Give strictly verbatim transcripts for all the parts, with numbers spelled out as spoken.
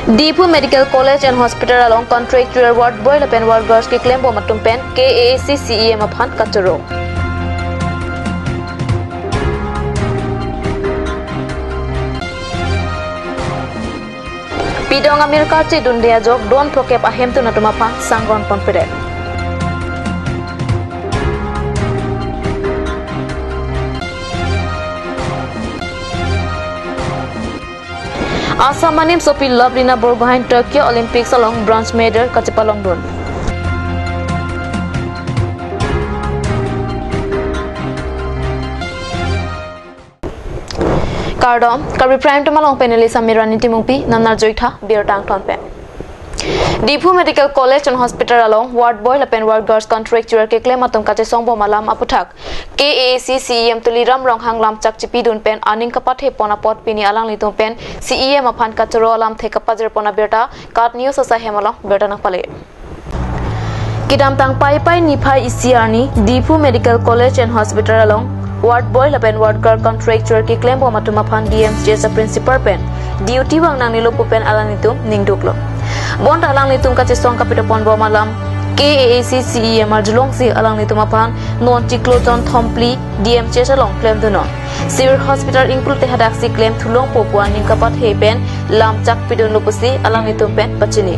Diphu Medical College and Hospital along contractual ward boy lapen ward girls keklem bom atum pen K A A C C E M aphan kachoro. Pidong amir karchedunde ajok don phokep ahemtun atum aphan sangron ponpedet. Assam animsopi Lovrina Borgohain Tokyo Olympics along bronze medal kachepalongdun. Kardom, Karbi Prime Time along panelist Amirani Timungpi, namnar joitha, birta angton pen. Diphu Medical College and Hospital along ward boy lapen ward girls contractual keklem atum kachesong bom alam aputhak K A A C C E M Tuliram Ronghang lamchak chipidun pen aning kapathe pon apot pini alanglitum pen C E M aphan kachoro alamthe kapajir pon abirta KAT News asai hem along birta nangpale. Kedamtang Paipai niphai isi arni Diphu Medical College and Hospital along ward boy lapen ward girl contractual keklem bom atum aphan D M C H a principal pen duty vang nangnelo pu pen alanglitum ningduklo. Bonta alanglitum kachesong kapitopon bom alam K A A C C E M arjulongsi alanglitum aphan non chiklo jon thomphli D M C H along klemdunnon. Civil Hospital ingpulote hadaksi klem thulongpo pu aning kapathe pen lamchak pidunlo pusi alanglitum pen pachini.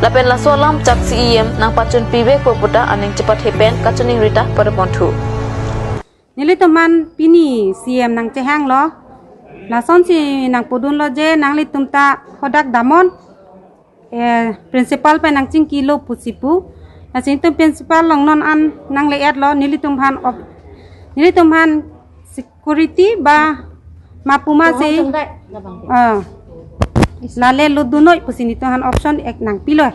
Lapen laso alamchak C E M nangpachunpivekpo puta aning chepathe pen kachiningri ta padoponthu. Nelitum aphan pini C E M nangchehanglo. Lasonsi nangpudunlo je nanglitum ta hadak damnon, eh, principal pen nangchingkilo pusi pu. Lasi nelitum principal along non an nangle-etlo, nelitum aphan op-, nelitum aphan security ba mapuma si, ah, lale lutdunnoi pusi nelitum aphan option ek nangpilo.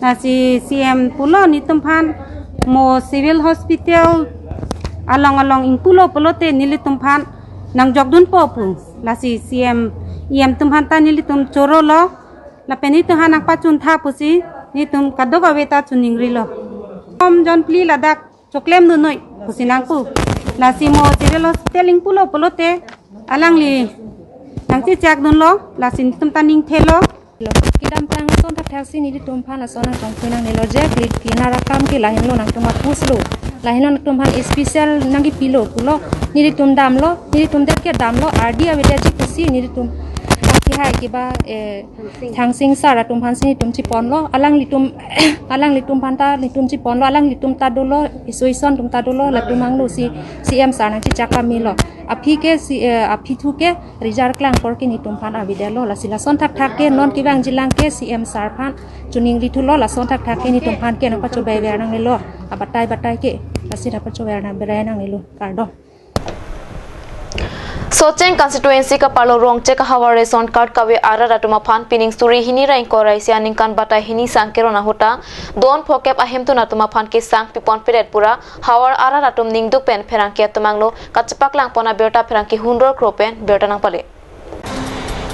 Lasi C E M pulo nelitum aphan mo civil hospital along along ingpulo pulote nelitum aphan nangjokdunpo pu. Lasi C E M, E M atum aphan ta nelitum chorolo. Lapen nelitum aphan nangpachuntha pusi nelitum kadokave ta chiningrilo. Thom jon phli ladak choklemdunnoi pusi nangpu. Lasi mo civil hospital ingpulo pulote alangli nangchechakdunlo, lasi nelitum ta ningthelo. Kedamtang lason thakthaksi nelitum aphan lason nangtongpui nangnelo je, kli-, klinar akam ke lahenlo nangtum apuslo. Lahenlo nangtum aphan special nangkipilo pulo, nelitum damlo, nelitum det ke damlo, ardi avedetji pusi nelitum akihai kiba, eh, Thangsing sir atum aphansi nelitum chiponlo, alanglitum, alanglitum aphan ta nelitum chiponlo, alanglitum ta dolo, isu ison atum ta dolo, latum angno si C E M sir nangchechak kamilo. Aphi ke si, eh, aphi thu ke result klang apor ke nelitum aphan avedetlo, lasi lason thakthak ke non kevangjilang ke C E M sir aphan chiningrithulo, lason thakthak ke nelitum aphan ke nangpachobai ver nangnelo, abatai batai ke, lasi nangpachobai ver nang berai nangnelo, kardom. Socheng constituency kaparlo Rongchek ahavar ration card kave arat atum aphan pining suri hini ra ingkoi ra isi aningkan batai hini sang keron ahut ta don phokep ahemtun atum aphan kesang piponpedet pura havar arat atum ningduk pen pherangke atum angno kachepaklangpon abirta pherangke Hundor Kro pen birta nangpale.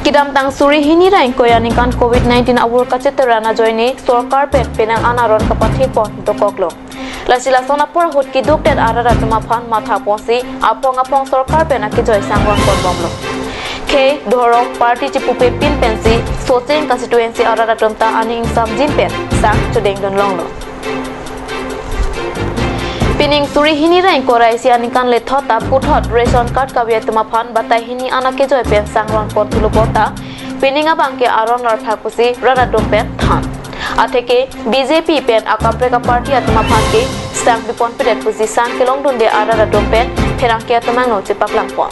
Kedamtang suri hini ra ingkoi aningkan covid nineteen avur kacheteran ajoine sorkar pen penang an aron kapathepon dokoklo. Lasi lason apor ahut kedukdet arat atum aphan mathaponsi aphong aphong sorkar pen akejoi sangronponbomlo. Khei, dhorong, party chipupepin pensi Socheng constituency arat atum ta aning ingsamjin pen sang chodengdunlonglo. Pining suri hini ra ingkoi ra isi aningkan lethot ta puthot ration card kave atum aphan batai hini an akejoi pen sangronponthulo bonta pining abang ke aron larphak pusi rat atum pen than. Atheke B J P pen akaprek aparty atum aphan ke sang piponpedet pusi sang kelongdunde arat atum pen pherangke atum angno chepaklangpon.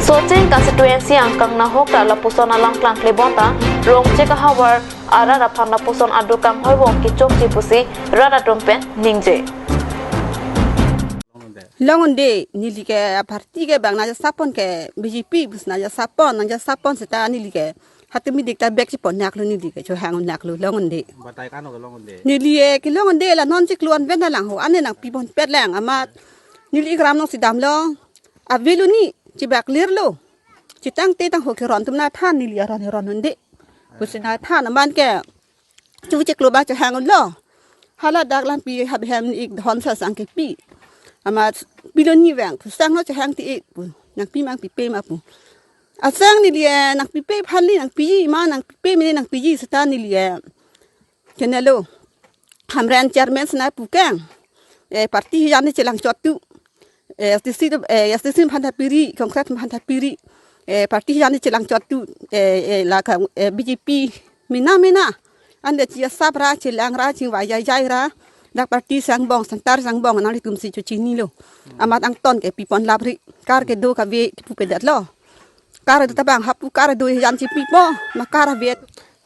Socheng constituency angkang nahok ta lapuson alam klangkle bonta Rongchek ahavar arat aphan lapuson adu kanghoi bom kechokche pusi rat atum pen ningje. Longonde, neli ke aparty ke bang nangjasappon ke B J P bus nangjasappon, nangjasappon seta neli ke hatumi dik ta bek chepon naklo, neli ke chohang naklo longonde. Batai kano ke longonde. Neli ke longonde la non chiklo an ven na lang ho, ane nangpiponpetlang amat neli ikram nangsi damlo. Avilu ni chibak lirlo. Chitangte tangho keron atum nangthan, neli aron ronde. Pusi nangthan aman ke chu chiklo ba chohanglo. Hala dak lampi habehem ik dhon sa sang kepi. Amat pilo ni vang, pu sangno chohang ti ik pu. Nangpi mang pipe ma pu. Asang neli, eh, nangpipe aphan neli nangpiji ma, nangpipe mene nangpiji seta neli, eh, kenelo. Hamren chairman sena pukang. Eh, party hijan ni chelang chotu. Eh, S D C, eh, S D C aphan ta piri, Congress aphan ta piri. Eh, party hijan ni chelang chotu. Eh, eh, la ka, eh, B J P mena mena. Ante chi asap ra, chelang ra, chingvai jai jai ra. Dak party sangbong, santar sangbong, nanglitum si chochinilo. Amat angton ke pipon lapri. Kar kedo kave pupedet lo. Kar do tabang hapu kar do hijan si pipo. Ma kar ave.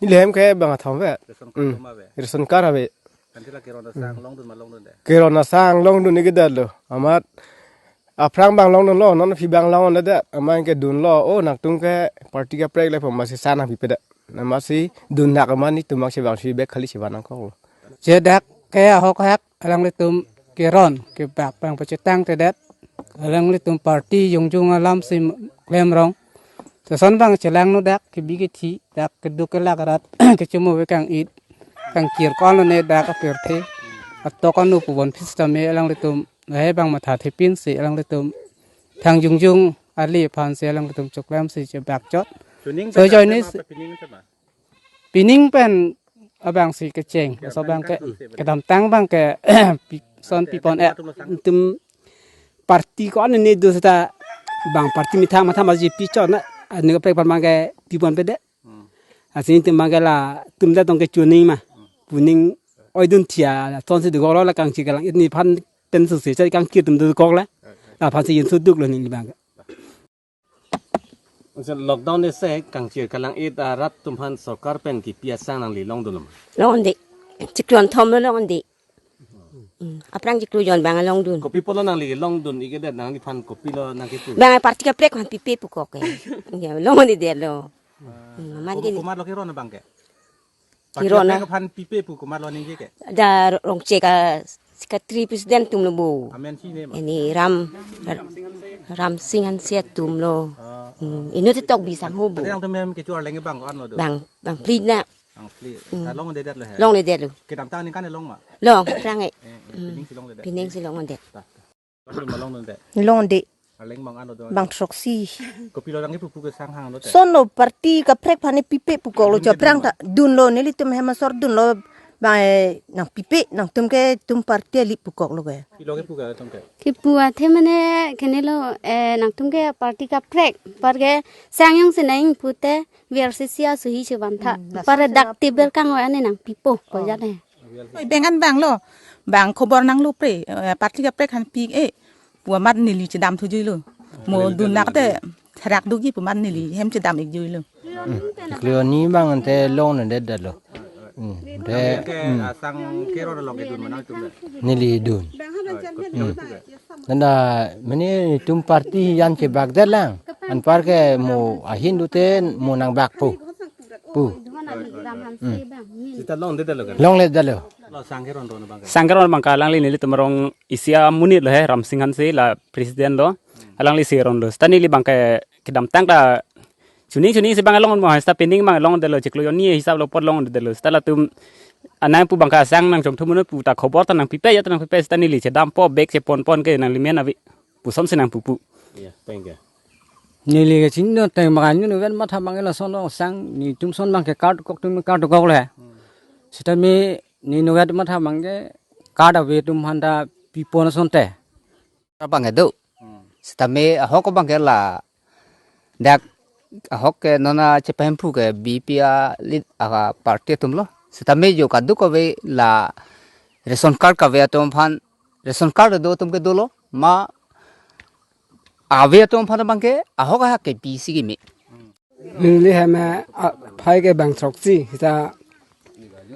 Neli hem ke bang athom ave. Ration card Hmm. do ma ave. Ration card ave. Anti la Kiron asang longdun ma longdunde. Kiron asang longdun ni kedet lo. Amat aphrang bang longdunlo, non aphi bang longdunde. Amat kedunlo. Oh, nangtum ke party kaprek le pom masi sana pipedet. Namasi dun nak amat nelitum aksi bang si bek khali si vanang kok lo. Je dak ke ahok hak alanglitum Kiron kebak bang pachetangtedet. Alanglitum party jongjong alam si klemrong. Lason bang chelang nu dak kebi kethi dak keduk kelak rat kechomo ve kang-it kangkir ko-an lone dak apirthe atok anu pubon pista me alanglitum lahai bang matha thepin si alanglitum thang jongjong ali aphan si alanglitum choklem si chebak chot. Chuning So, pen join asema is pe pining asema? Pining pen abang si kecheng, Ya, so pen bang ke kan tusi beli. kedamtang bang ke pi- son Ante pipon ante eh atum lo sang. Tum party ko-an ni do seta bang party mithang mathang maji pichon na anu kaprek pan bang ke pipon pede. Hmm. Asin tum bang ke latum da tong ke chuning ma. Puning oidun thia ton si dugolo la kangchi kelang-it ni aphan pen susi chai kangkir atum dukok la. Laphan si yin suduk lo neli bang ke. Lockdown isi kangchi kelang-it arat atum aphan sorkar pen kipi asang nangli longdun lo ma? Longde. Chiklo thom lo longde. Hmm. Aphrang chiklo jon bang longdun. Kopi pulo nangli longdun ikedet nangliphan kopilo nangkipu? Bang party kaprek aphan pipe pukok ke. Ya, longdedetlo. Hmm, man Kom- ke Komatlo Kiron abang ke? Kiron Party na. kaprek aphan pipe pu komatlo ningje ke? Da Rongchek a secretary president atum lo bo. Amen si ne ma? Ini Ram Ram Singh Hanse atum lo. Ah. Hmm, inut tok bisang ho bo. Ate nangtum hem kecho arleng bang ko-an lo do? Bang bang phli na. Bang phli. Hmm. Ta longdedetlo he? Longdedetlo. Kedamtang aningkan long ma? Long, rang eh. Eh, eh, Hmm. pining si longdedet. Pining si longdedet. Ta. Longdun ma longdunde? Longde. Arleng bang ano do? Bang throksi. Kopilo nangkipu pu ke sang hang lo te? Sonlo party kaprek aphan pipe pukok lo. Dun ke chaphrang dun ma? Ta dunlo nelitum hem asor dunlo bang eh nangpipe nangtum ke tum party ali pukok lo ke. Pilo kepu ke atum ke? Kipu athe mane kenelo, eh, nangtum ke party kaprek apar ke sang jongsi nangpu te V R C C asuhi chevan tha. Hmm, Apar laso dak chirap table kangoi ani nangpipo ko Oh. jat eh. Oi, bengan bang lo. Bang khobor nanglo pre, eh, party kaprek aphan pi eh. Pu amat neli chedam thujuilo. Mo Neli dun chedam nak te thujuilo. therak dogi pu amat neli hem chedam ikjuilo. Chiklo ni bang ante longdedetlo. Hmm. Te Yang ke hmm. asang Kiron along ke dun ma nangtum le? Neli dun. Oi, Hmm. Nanda mene tum party hijan chebakdet lang. Anpar ke mo ahin dute mo nangbak pu. Pu. Hmm. Sita longdedetlo kan? Longledetlo. Lo sang Kiron ron bang ke? Sang Kiron bang ke alangli nelitum arong isi amonit lo he, Ram Singh Hanse la president lo. Alangli si ronlo. Seta neli bang ke kedamtang ta chuning chuning si bang longdun mo, seta pining bang longdetlo, chiklo jonni hisap lo apot longdetlo. Seta latum anang pu bang ke asang nangchongthu mo pu ta khobor ta nangpipe ya ta nangpipe, seta neli chedampo bag cheponpon ke nanglimen ave. Puson si nangpupu. Iya, thank you. Neli ke chini no teng makan ni ven matha bang lason lo sang nelitum son bang ke card kok tum card kok le. Seta me ni no vet matha bang ke card ave atum aphan ta pipon asonte. Abang ke do. Hmm. Seta me ahok abang ke la dak ahok ke nona chepahemphu ke B P a lead a party atum lo. Seta me jo kaduk ave la ration card kave atum aphan ration card do atum ke dolo ma ave atum aphan abang ke ahok ahak ke P C ke me. Neli hem, ah, phai ke bang throksi seta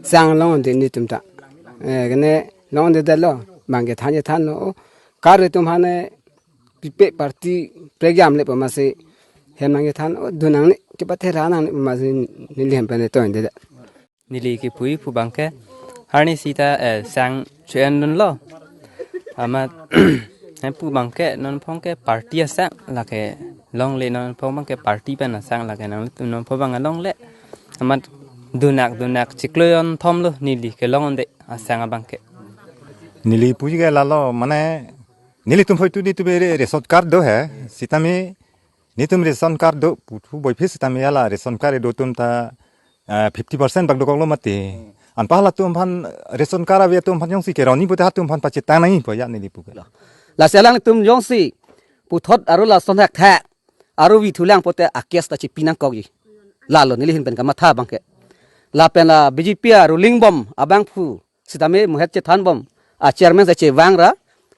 sang longde nelitum ta. Eh, kene longdedetlo, bang ke than je thanlo. Kar atum aphan pipe party program le pama si hem nangkethan, oh, dun nangne, kipa thera nangne pama si neli hem pen toin de. Neli kipu pu bang ke, arni sita, eh, sang chuen dunlo. Amat hem pu bang ke non phong ke party asang lake longle, non phong bang ke party pen asang lake nang non phong bang longle. Amat dunak dunak chiklo jon thom lo neli kelongde asang abang ke. Neli puji ke lalo mane nelitum hoi tu nelitum re ration card do he sitame Netum ration card do puthu boiphit sitame hala ration card do atum ta, eh, fifty percent bak dokoklo mati. Anpa halatum aphan ration card ave atum aphan jongsi keron-i pute halatum aphan pachethang nangji pu ya neli pu ke. Lasi alangtum jongsi puthot aru lason thakthak aru vi thulang pute a-case ta chipi nangkokji. Lalo neli ahin pen kamatha abang ke. Lapen la B J P a-ruling bom abangphu sitame muhet chethan bom a-chairman si chevang ra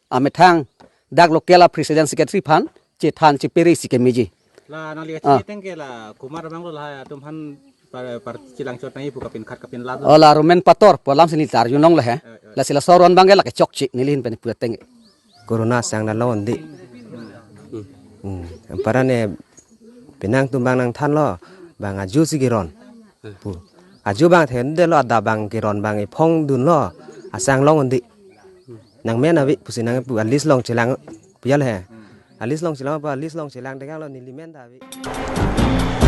amethang dak local a-president secretary aphan chethan chepere si kemeji. La nangli Ah. Kachini teng ke la komat abang lo la atum aphan par, par chilang chot nangji pu kapin khat kapin la do. Oh, la Roman Pator pu alam si neli ta arjulong lo he. Eh, eh. Lasi laso aron abang ke la kechokche neli ahin pen pu ateng. Corona sang na lo undi. Hmm. Para ne penang atum abang nangthanlo, bang aju si keron. Pu. Aju abang thende lo, adap abang keron abang iphong dunlo, asang long undi. Nangmen ave pusi nangpu a-list along chelang pu ya le he. A-list along chelang pu a-list along chelang dekang lo neli men ta ave.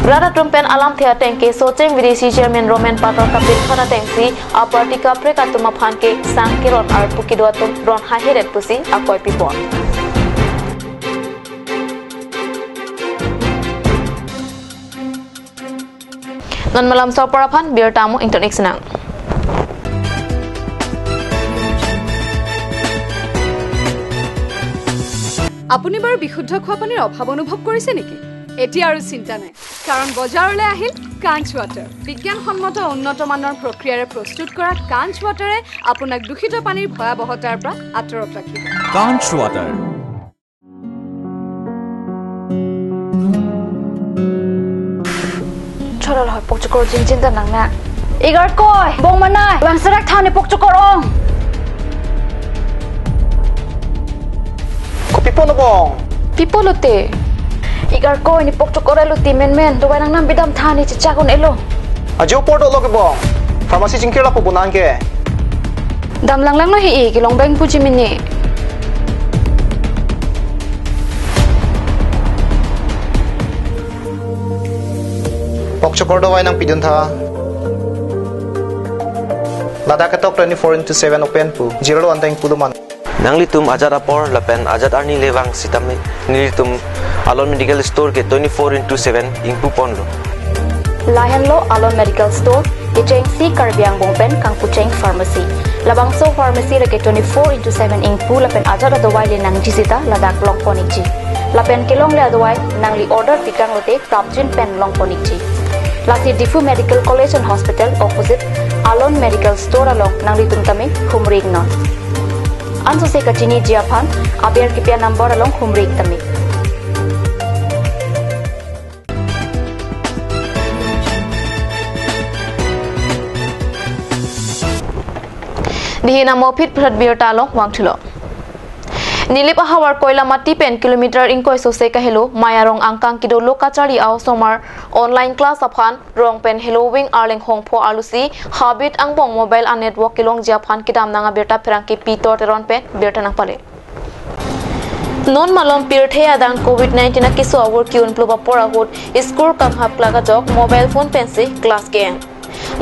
Rat atum pen alamthe ateng ke Socheng V D C chairman Roman Pator kapinthon atengsi a-party kaprek atum aphan ke sang keron arpu kedo atum ron haihedet pusi akoi pipon. Non malam sopor aphan birta mo ington iksenang. আপুনি বাৰু বিশুদ্ধ খোৱা পানীৰ অভাৱ অনুভৱ কৰিছে নেকি? এতিয়া আৰু চিন্তা নাই, কাৰণ বজাৰলৈ আহিল কাঞ্চ ৱাটাৰ। বিজ্ঞানসন্মত উন্নত মানৰ প্ৰক্ৰিয়াৰে প্ৰস্তুত কৰা কাঞ্চ ৱাটাৰে আপোনাক দূষিত পানীৰ ভয়াৱহতাৰ পৰা আঁতৰত ৰাখিব। Kanch Water. Chorol hoi pokchokor jingjin ta nang na. Igarkoi, bong manai, bang serak thani pokchokor ong. Kopi pon bong? Pi pulote? Igarkoi ni pokchokor elo ti menmen, dawai nangnam bidam thani chechak un-elo. Ajo apor dolo ke bong. Pharmacy chingkir lapu bonang ke. Dam langlang lo hi-i, kelong beng puji mini. Pokchokor dawai nangpidun tha. Ladak ketok twenty-four into seven open pu. Zero lo anteng pulo man. Nanglitum ajat apor lapen ajat arni le vang sitame nelitum Alon Medical Store ke twenty-four into seven ingpu ponlo. Lahenlo Alon Medical Store, kechengsi Karbi Anglong pen kangpucheng pharmacy. Labangso pharmacy lake twenty-four into seven ingpu lapen ajat adawai le nangji sita ladak long pon ikji. Lapen kelongle adawai nangli order pikang lote prapjin pen long pon ikji. Lasi Diphu Medical College and Hospital opposite Alon Medical Store along nanglitum tame humri iknon. Ansose kachiniji aphan aber kipi a-number along humri ik tame. Dihin amo phit phrat birta along vangthulo. Nilip ahavar Koilamati pen kilometer ingkoi sose kahelo Mayarong angkang kedo lo kacharli a-osomar online class aphan rong pen heloving arleng hongpho arlosi habit angbong mobile a-network kelongji aphan kedam nang abirta pherangke Pitor Teron pen birta nangpale. Non malom pirthe adang covid nineteen akeso avur ke-unplop apor ahut school kanghap klak ajok mobile phone pensi class ke-en.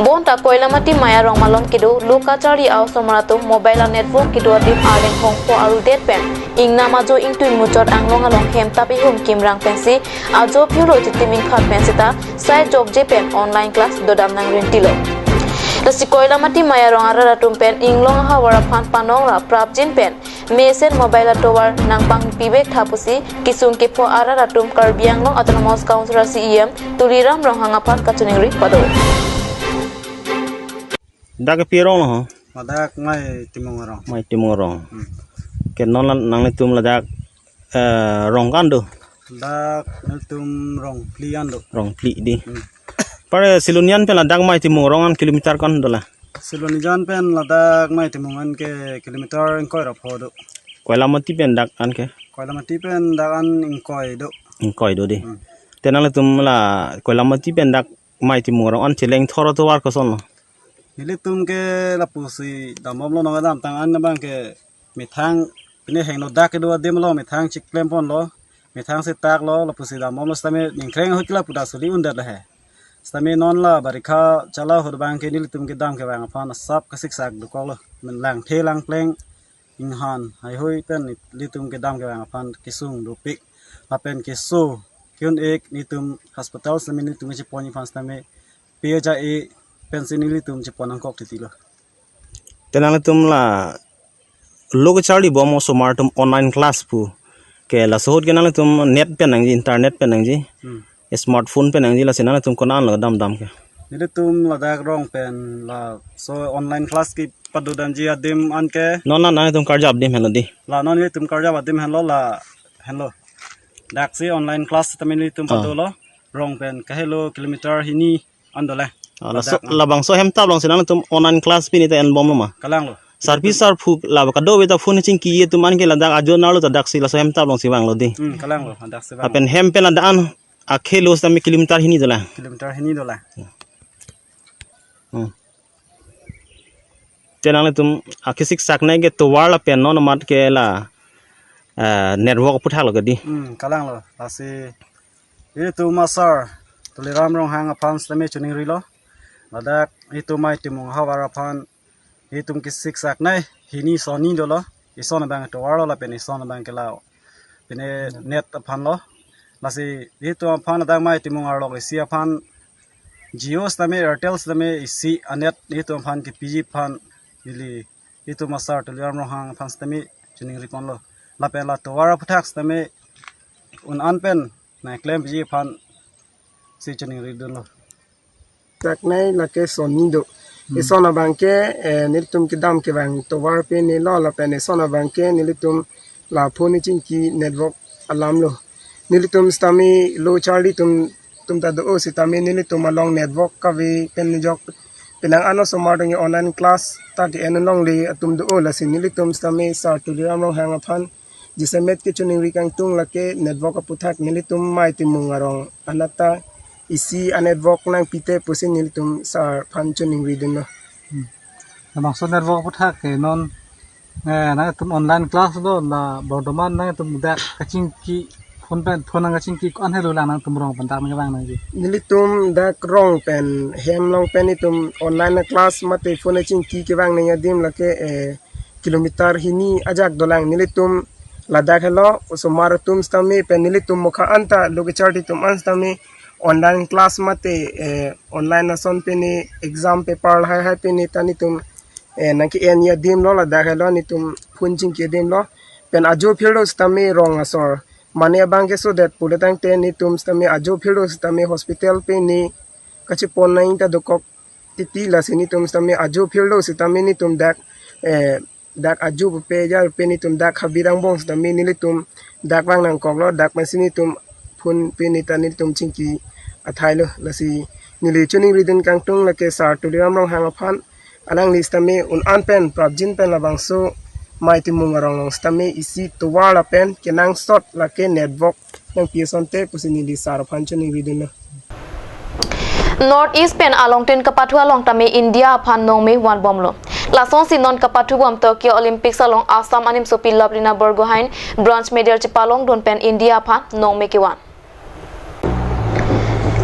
Bonta Koilamati Mayarong malom kedo lo kacharli a-osomar atum mobile a-network kedo adim arleng hongpho arlodet pen ingnam ajo ingtui muchot anglong along hem tap ihum kimrang pensi ajo phirlo chitim ingphat pen sita sai jokje pen online class dodam nang rintilo. Lasi Koilamati Mayarong arat atum pen inglong ahavar aphan panong ra prapjin pen mesen mobile atovar nangpangpi vek tha pusi kesung kepho arat atum Karbi Anglong Autonomous Council a-C E M Tuliram Ronghang aphan kachiningri pado. Dak ke pi arong lo ho? Ladak Mai Timung arong. Mai Timung arong. Hmm. Ke non la nanglitum ladak, eh, rong kan do? Ladak nelitum rong phli an do. Rong phli di. Hmm. Pare Silonijan pen ladak Mai Timung arong an kilometer kan do la? Silonijan pen ladak Mai Timung an ke kilometer ingkoi ra pho do. Koilamati pen dak an ke? Koilamati pen dak an ingkoi do. Ingkoi do di. Hmm. Te nanglitum la Koilamati pen dak Mai Timung arong an cheleng thor atovar koson lo? Nelitum ke lapusi dambomlo, nong damtang an abang ke methang pine hengno dak kedo adim lo, methang chiklemponlo, methang setak lo, lapusi dambomlo sitame ningkreng ahut ke lapu ta suli undet lo he. Sitame non la barikha chala ahut abang ke nelitum kedam kevang aphan asap kasiksak dokoklo. Men langthe langpleng inghan haihui pen nelitum kedam kevang aphan kesung dopik. Lapen keso ke-un-ik, netum hospital sitame netum kachepon aphan sitame P H I A pensi nelitum chepon nangkok titi lo. Te nangtum la lo kacharli bom osomar atum online class pu ke laso ahut ke nangtum net pen nangji, internet pen nangji, Hmm. smartphone pen nangji, lasi nangtum konat lo damdam ke? Nelitum ladak rong pen laso online class kepado damji adim an ke. Non la nangtum karjap adim henlo dei. La non nelitum karjap adim henlo la henlo. Daksi online class sitame nelitum Ah. pado lo. Rong pen kahelo kilometer hini an dolang. Ah, laso, Ladak, ah. labangso ahemtap alongsi nangtum online class pini ta enbom lo ma? Kalang lo. Sarpi sarpo la kadokave ta phone chingki atum an ke ladak ajo nalo ta daksi laso ahemtap alongsi vanglo dei. Hmm, kalang lo, daksi vang. Lapen hem pen ladak an akhelo sitame kilometer hini dolang. Kilometer hini dolang. Hmm. Te nangtum akesik saknei ke tovar lapen non amat ke la, eh, network aphuthak lo ke dei. Hmm, kalang lo. Lasi itum asar Tuliram Ronghang aphan sitame choningri lo. Ladak itum amei timung ahavar aphan itum kesik saknei hini sonni dolo. Ison abang tovar lo lapen ison abang ke la pine net aphan lo. Lasi itum aphan ladak amei timung arlok isi aphan Jio sitame Airtel sitame isi anet itum aphan kepiji aphan ili itum asar Tuliram Ronghang aphan sitame choningri ponlo. Lapen la tovar aphuthak sitame un-an pen nangklempiji aphansi choningri dunlo. Saknei lake sonni do. Hmm. Ison abang ke, eh, nelitum kedam kevang tovar pini lo lapen ison abang ke nelitum la phone chingki network alam lo. Nelitum sitame lo charli atum, atum ta do-o sitame nelitum along network kave pen jok penang ano osomar atum online class ta ke-en longle atum do-o, lasi nelitum sitame sar Tuliram Ronghang aphan jasemet kechoningri kangtung lake network aphuthak nelitum amei timung arong anat ta isi anetwork nangpi te pusi nelitum sar aphan choningri dunlo. Hmm. Labangso network aphuthak ke non, eh, nangtum online class lo la bortoman nangtum dak kachingki phone pen phone nangkachingki ko-an helo lang nangtum rong pen dak nangvang nangji? Nelitum dak rong pen hem along pen itum online class mate phone chingki kevang nangji adim lake, eh, kilometer hini ajak dolang. Nelitum ladak helo osomar atum sitame pen nelitum mokha anta lo kacharli atum an sitame online class mate, eh, online ason pini exam paper lahai hai pini ta netum, eh, nangke-enji adim lo ladak helo netum phone chingki adim lo. Pen ajo phirlo sitame rong asor. Mane abang ke sodet pule tangte netum sitame ajo phirlo sitame hospital pini kachepon nangji ta dokok titi, lasi netum sitame ajo phirlo sitame netum dak, eh, dak ajo pupe ja pupe netum dak habit angbong sitame nelitum dak vang nangkoklo, dak masi netum phone pini ta netum chingki athai lo, lasi neli choningri dun kangtung lake sar Tuliram Ronghang aphan alangli sitame un-an pen prapjin pen labangso amei timung arong along sitame isi tovar lapen kenangsot lake network nangpi asonte pusi neli sar aphan choningri dunlo. North East pen alongtin kapathu along tame India aphan nongme vanbomlo. Lasonsi non kapathu bom Tokyo Olympics along Assam animsopi Lovelina Borgohain bronze medal chepalongdun pen India aphan nongme kevan.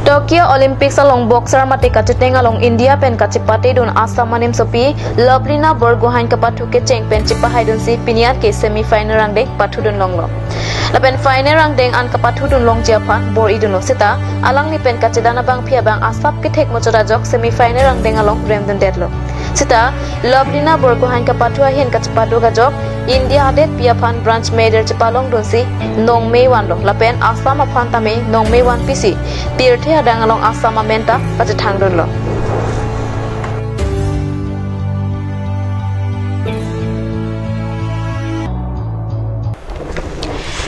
Tokyo Olympics along boxer mate kacheteng along India pen kachepatedun Assam animsopi Lovelina Borgohain kapathu kecheng pen chepahaidunsi pini an ke semi final angdeng pathudun longlo. Lapen final angdeng an kapathudun longji aphan bor-idunlo seta alangli pen kachedan abangpi abang asap kethek muchot ajok semi final angdeng along remdundetlo. Seta Lovelina Borgohain kapathu ahin kachepado ajok India adetpi aphan bronze medal chepalongdunsi nongme vanlo lapen Assam aphan tame nongme vanpisi pirthe adang along Assam amen ta kachethangdunlo.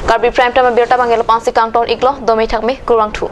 Karbi Prime Time abirta abang elo pensi kangton-iklo, dome thakme, kurvangthu.